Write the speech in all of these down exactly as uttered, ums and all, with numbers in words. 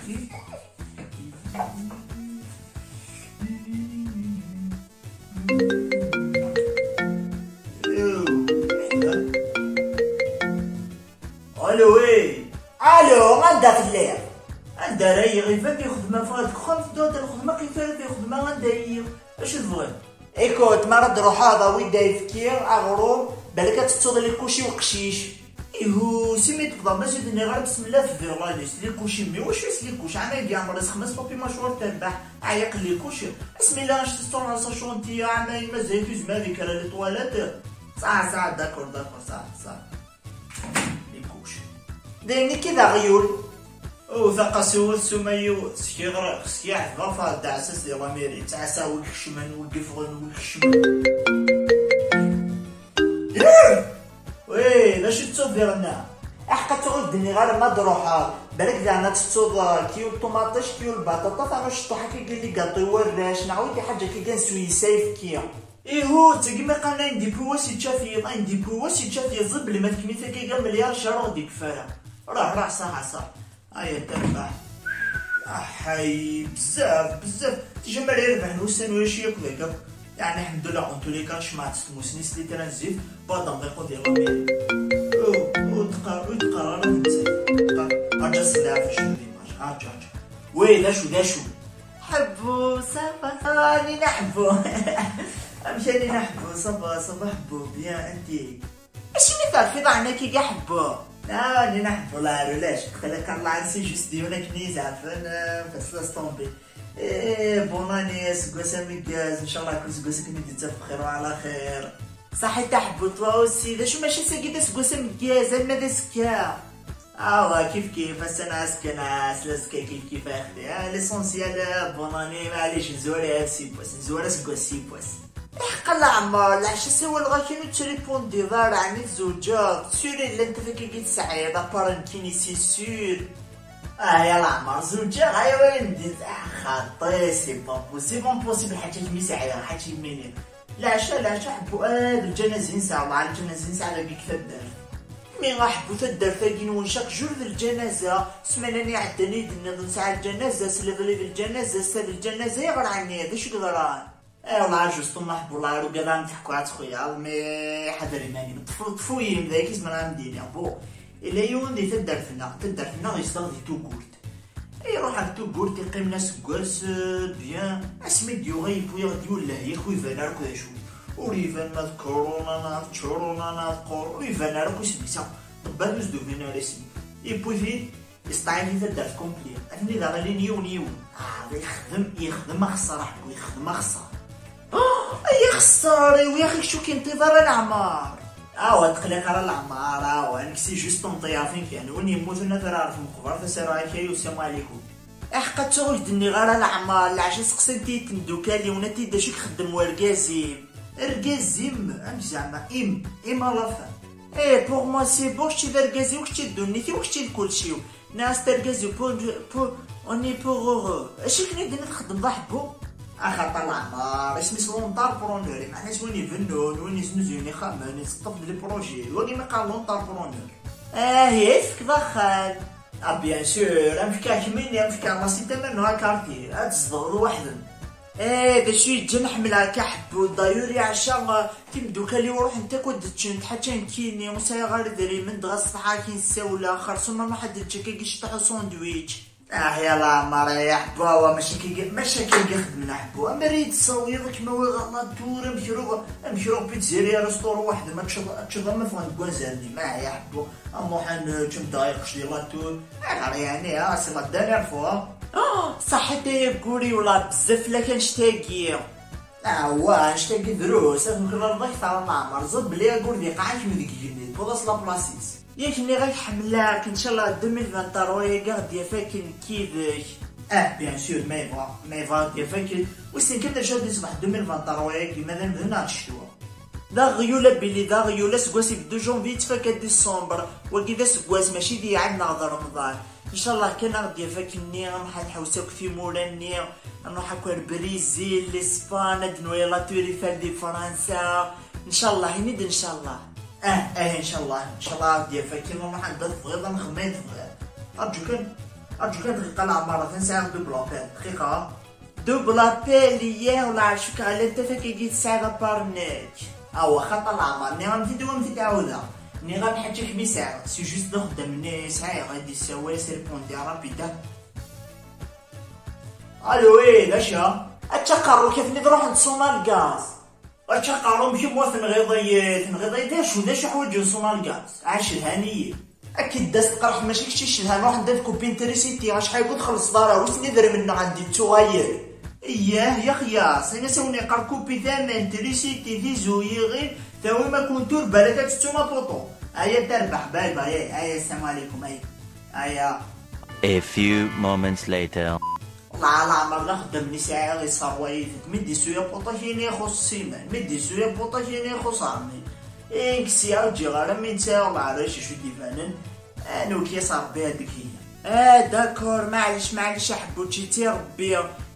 Alo, wi? Alo, anda telliḍ? Anda ara yiɣ? Iban di xedma, ffɣeɣ deg uxxam, tedduɣ-d lxedma, qif ara di xedma, anda yiɣ? Acu tebɣiḍ? Écoute, mi ara d-truḥeḍ, awi-d ayefki, aɣrum, balak ad tettuḍ likuci uqcic. Ihu, si mi d-tebḍa, ma zid-nniɣ ara, bismillah, tebdiḍ la liste. Likuci, mmi, wacu-s likuci? Ɛmay di ɛmer-is xmas papi mâchoire terbeḥ, ɛyiq likuci. Asmi la, acu testuɣ ɣer sa chantier, ɛmay mazal tuzma di kra les toilettes. Sa, sa, d'accord, d'accord, sa, sa. Likuci. D ayen i d aɣyul. Oh, taqasiwet s umayu, skiɣ, skiɣ, ɣef daɛsas di lamiri, ttɛassa wi ikecmen, wi yeffɣen, wi ikecmen. Wi, d acu tettuḍ diɣenna? Aḥeqqa tuɣ ur d-nniɣ ara ma d-ruḥeɣ. Balak daɣen ad tettuḍ, uh, kiyu n ṭumaṭic, kiyu n lbaṭaṭa, ternu ciṭuḥ akka n ligaṭu i warrac, neɣ wi d-iḥaǧa akka n suyes ayefki. Ihu, d tagi mi qqaren ayen d-iwwi wass yečča-t yiḍ, ayen d-iwwi wass yečča-t yiḍ, ẓid belli ma tekmit akka n milyar ccer ur ɣ-d-ikeffa ara. Ruḥ, ruḥ, saḥa, saḥa. Ay, a terbeḥ. Aḥay, bezzaf, bezzaf. Tijamar yerbeḥ n ussan ulac yakk dagi akk. Yeɛni, ḥemdullah, en tous les cas, cemɛet tmusni s litran n zzit, bad amḍiq ur d-yeɣli. Ur, ur d-qqar, ur d-qqar ara d nettat. Qqar, rǧa s leɛfec n l'image. Rǧa, rǧa. Wi, d acu, d acu? Ḥebbu, ça va? Ah, Nina Ḥebbu. Amek a Nina Ḥebbu? Ça va, ça va Ḥebbu, bien, anti? Acimi terfiḍ ɛni akka a Ḥebbu? Ah, Nina Ḥebbu, la, ulac. Aql-ak Allah, c'est juste yiwen akken i yi-zeɛfen, euh, bas laisse tomber. Eh, bonne année, aseggas ameggaz, ncallah kul aseggas akken i d-yettaf bxir wa ɛla xir. Saḥit a Ḥebbu, toi aussi, d acu mačči ass-agi d aseggas ameggaz, alma d azekka? Awa, kif kif, ass-a neɣ azekka neɣ ass lazekka kif kif a xti. Ah, l'essentiel, euh, bonne année, maɛlic, nezwar iɛad s yiwwas, nezwar aseggas s yiwwas. Iḥeqqa leɛmer, leɛca sawaleɣ-ak-in ur tettripundiḍ ara, ɛni tzewǧeḍ? Sûr llant tafakagi tesɛiḍ, à part nekkini, c'est sûr. Ah, ya leɛmer, zewǧeɣ, ay wayen din, ah, xaṭi, c'est pas possible, impossible, ḥaǧa kemm i sɛiɣ, ḥaǧa kemm i niɣ. Leɛca, leɛca, Ḥebbu, ah, d lǧanaza i nesɛa, ḍaɛ lǧanaza i nesɛa dagi deg taddart. Mi a Ḥebbu taddart-agi-nwen chaque jour d lǧanaza, ssmana-nni iɛeddan i d-tenniḍ nesɛa lǧanaza, s leḍli d lǧanaza, ssa d lǧanaza, ayɣer ɛni, d acu i yeḍran? Eh, والله juste ما حب والله رقدة نضحكوا على خويا، mais حذر إيماني، طفو، طفو يم ذاك اسمه راه مدينة. Bon, إلا يون دي تدرتنا، تدرتنا يصدر دي توغورت. Iruḥ ɣer Tugurt, iqqim-n aseggas, euh, bien. Asmi d-yuɣal, yewwi-yaɣ-d yiwen lehyek ur iban ara akk d acu. Ur iban ma d corona neɣ d corona neɣ d qor, ur iban ara akk isem-is akk. Ḍebbat ur s-d-ubin ara isem. Yewwi-t-id, yesṭaɛi-t i taddart complet. Atni daɣ lin yiwen yiwen. Ah, yexdem, yexdem axeṣṣar, a Ḥebbu, yexdem axeṣṣar. Ay axeṣṣar-iw, yaxi kečč ur k-inṭiḍ ara leɛmer. Awa, ur tqelliq ara leɛmer, awa, nekk c'est juste ṭenṭiyatin kan. Win yemmuten ad t-rreɣ ɣer tmeqbert, ad s-rreɣ akayyu, sslam ɛlikum. Aḥeqqa ttuɣ ur k-d-nniɣ ara leɛmer, leɛca seqsant-iyi tmeddukal-iw, nnant-iyi-d acu i ixeddem wergaz-im. Argaz-im? Amek zeɛma? Im, im à la fin. Eh, pour moi c'est bon, kečč d argaz-iw, kečč d ddunit-iw, kečč d kulci-w. Nniɣ-as d argaz-iw, pour, pour, on est pour heureux. Acu akken i d-tenniḍ txeddmeḍ a Ḥebbu? Axaṭer leɛmer, isem-is l'entrepreneur, meɛna-s win ibennun, win yesnuzuyen ixxamen, yetteṭṭef-d les projets, d wagi mi qqaren l'entrepreneur. Ah, i tefkeḍ axxam? Ah, bien sûr, am fkiɣ kemmini, am fkiɣ la cité, maintenant à quartier, ad tzedɣeḍ weḥd-m. Eh, d acu yeǧǧan ḥemmleɣ-k a Ḥebbu, d'ailleurs yeɛca, eh, timeddukal-iw ruḥent akk ad d-ččent, ḥaca nekkini, ur sɛiɣ ara idrimen, dɣa ṣṣeḥḥa ad k-in-ssawleɣ, xersum ad nruḥ ad d-nečč akkagi ciṭuḥ usandwich. Ah, ya leɛmer, ay a Ḥebbu, awa, mačči kagi, mačči kagi xedmen a Ḥebbu. Amer i yi-d-tessawiḍ, ad kem-awiɣ ɣer la tour, amek ruɣ, amek ruɣ pizzeria, restaurant weḥd-m, ad teččeḍ, ad teččeḍ am ffɣen deg wanzaren-im, ah, ya Ḥebbu. Ad nruḥ ad nečč, ad nečč di la tour. Ayɣer yeɛni, ah, c'est la dernière fois. Ah, ṣaḥit ay aggur-iw, la bezzaf fell-ak annect-agi. Awah, annect-agi drus, ad nuklaleḍ akteṛ a leɛmer. Ẓer belli aggur d iqeɛ-ikem deg igenni, tewwiḍ-as la place-is. Yak nniɣ-ak ḥemmleɣ-k, ncallah deux mille vingt-trois-agi a ɣ-d-yaf akken nekk yid-k. Ah, bien sûr, ma yebɣa, ma yebɣa a ɣ-d-yaf akken. Wissen kan d acu ad d-iṣbeḥ deux mille vingt-trois-agi, ma d anebdu neɣ d ccetwa. D aɣyul a Billy, d aɣyul, aseggas ibeddu janvier, yettfaka décembre. Wagi d aseggas, mačči d iɛad neɣ d remḍan. Ncallah kan a ɣ-d-yaf akkenni, ad nruḥ ad nḥewwes akk timura-nni, ad nruḥ akk ar Brizil, Lispan, ad nwali la Tour Eiffel di Fransa. Ncallah, ini-d ncallah. Ah, ah, ncallah, ncallah a ɣ-d-yaf akken, ad nruḥ anda tebɣiḍ, ad nexdem ayen tebɣiḍ. Arǧu kan. Arǧu kan dqiqa, Laɛmer, atan sɛiɣ double appel. Dqiqa. Double appel, yah, ur ɛad cukkeɣ ala netta takagi tesɛiḍ aparnek. Awa, xaṭa Laɛmer, nniɣ-am-t-id u am-t-id-ɛawdeɣ. Nniɣ-am ḥaǧa kemm i sɛiɣ, c'est juste d axeddam-nni i sɛiɣ, ad d-yessawal, ad s-répondi rapide. Allo, eh, d acu? Ačča aqerru-k, atni d ruḥen d Sonalgaz. Ačča aqerru-m kemm, wa tenɣiḍ-iyi, tenɣiḍ-iyi, d acu, d acu ḥwaǧen Sonalgaz? Ɛac lhan-iyi. Akken d as-tqerḥ, mačči kečč i cedhan, ruḥen-d ad kuppin trisiti, acḥal ur txellṣeḍ ara, wissen idrimen-nneɣ anda i ttuɣalen. Iyyah, ya xyas, in-as a wen-iqqar kuppi tament, trisiti, tizuyiɣin, tawim akuntur, balak ad tettum apuṭu. Aya tarbaḥ, bye bye, aya, aya, sslam ɛlikum, aya, aya. A few moments later. Wallah, Laɛmer, d axeddam-nni sɛiɣ, iṣerwa-yi-t. Mi d-issu apuṭu-k, ini ixuṣ Siman. Mi d-issu apuṭu-k, ini ixuṣ Ɛemmi. Ink sya ur ǧǧiɣ ara mi nesɛiɣ leɛrac acu d-ibanen. Ad nuki-as Ṛebbi ad d-keyya. Ah, d'accord, maɛlic, maɛlic, a ḥebbučči, ti Ṛebbi.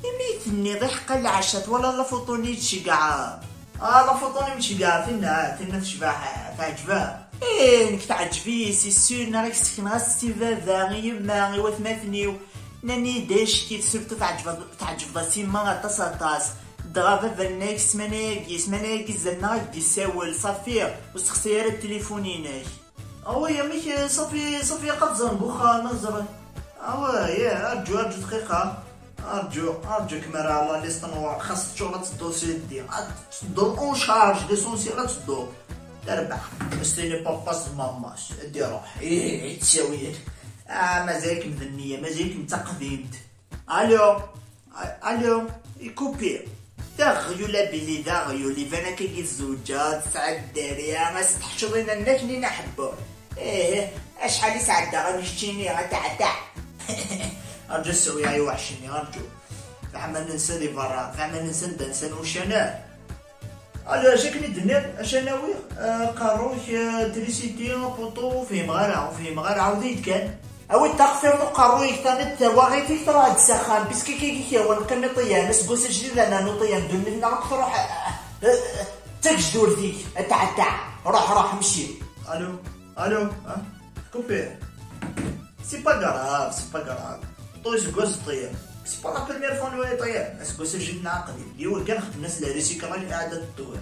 Imi i tenniḍ iḥeqqa lɛecca, twalaḍ la photo-nni i d-ceggɛeɣ? Ah, la photo-nni i d-ceggɛeɣ, tinna, tinna tecbeḥ, teɛǧeb-am. Eh, nekk teɛǧeb-iyi, c'est sûr, neɣ i k-sekneɣ-as i baba, i yemma, i watmaten-iw. Nnan-iyi-d ayen ccekki, surtout teɛǧbeḍ, teɛǧbeḍ-as i yemma aṭas, aṭas. Dɣa baba-nnek, ssmana-agi, ssmana-agi zerneɣ ad d-issawel, ṣafi, ur sexsi ara tilifun-inek. Awi, amek, ṣafi, ṣafi, ilaq ad ẓren deg uxxam, ad ẓren. Awi, ya, arǧu, arǧu dqiqa. Arǧu, arǧu, kmara la liste noire, xas teččur ad tedduḍ s jeddi. Ad tedduḍ en charge, l'essentiel ad tedduḍ. Terbeḥ. As-tini papa-s d mamma-s, ad iruḥ. Ih, ad t-yawi. Ah, mazal-ikem d nniya, mazal-ikem d taqdimt. Allo? A-, allo? Ikupi. D aɣyul a Billy, d aɣyul. Iban akkagi tzewǧeḍ, tesɛiḍ dderya, a s-tḥecceḍ inan-nnek-nni n aḥebbu. Ih, acḥal i sɛeddaɣ am keččini, a taɛtaɛ. Arǧu ad ssawiɣ i uḥecci-nni, arǧu. Leɛmer nensa di berra, leɛmer nensa anda nsan wuccanen. Ala, acu akken i d-tenniḍ, acu ad n-awiɣ? Ah, aqerru-k, ah, trisiti, apuṭu, ur fhimeɣ ara, ur fhimeɣ ara, ɛawed-iyi-d kan. Awi-d taqfirt n uqerruy-ik, taniḍ tawaɣit-ik, truḥ-d s axxam, puisque kiki-k yawen, qqim i ṭiyam, aseggas ajdid ad nernu ṭiyam, ddunit-nneɣ akk truḥ, eh, eh, d tagejdurt-ik, a taɛtaɛ, ruḥ, ruḥ, mci. Allô? Allô? Hein? Coupé. C'est pas grave, c'est pas grave. Ṭu iseggas ṭiyam. C'est pas la première fois nwala ṭiyam. Aseggas ajdid n aqdim. Yiwen kan xedmen-as le recyclage, iɛedda ṭṭuya.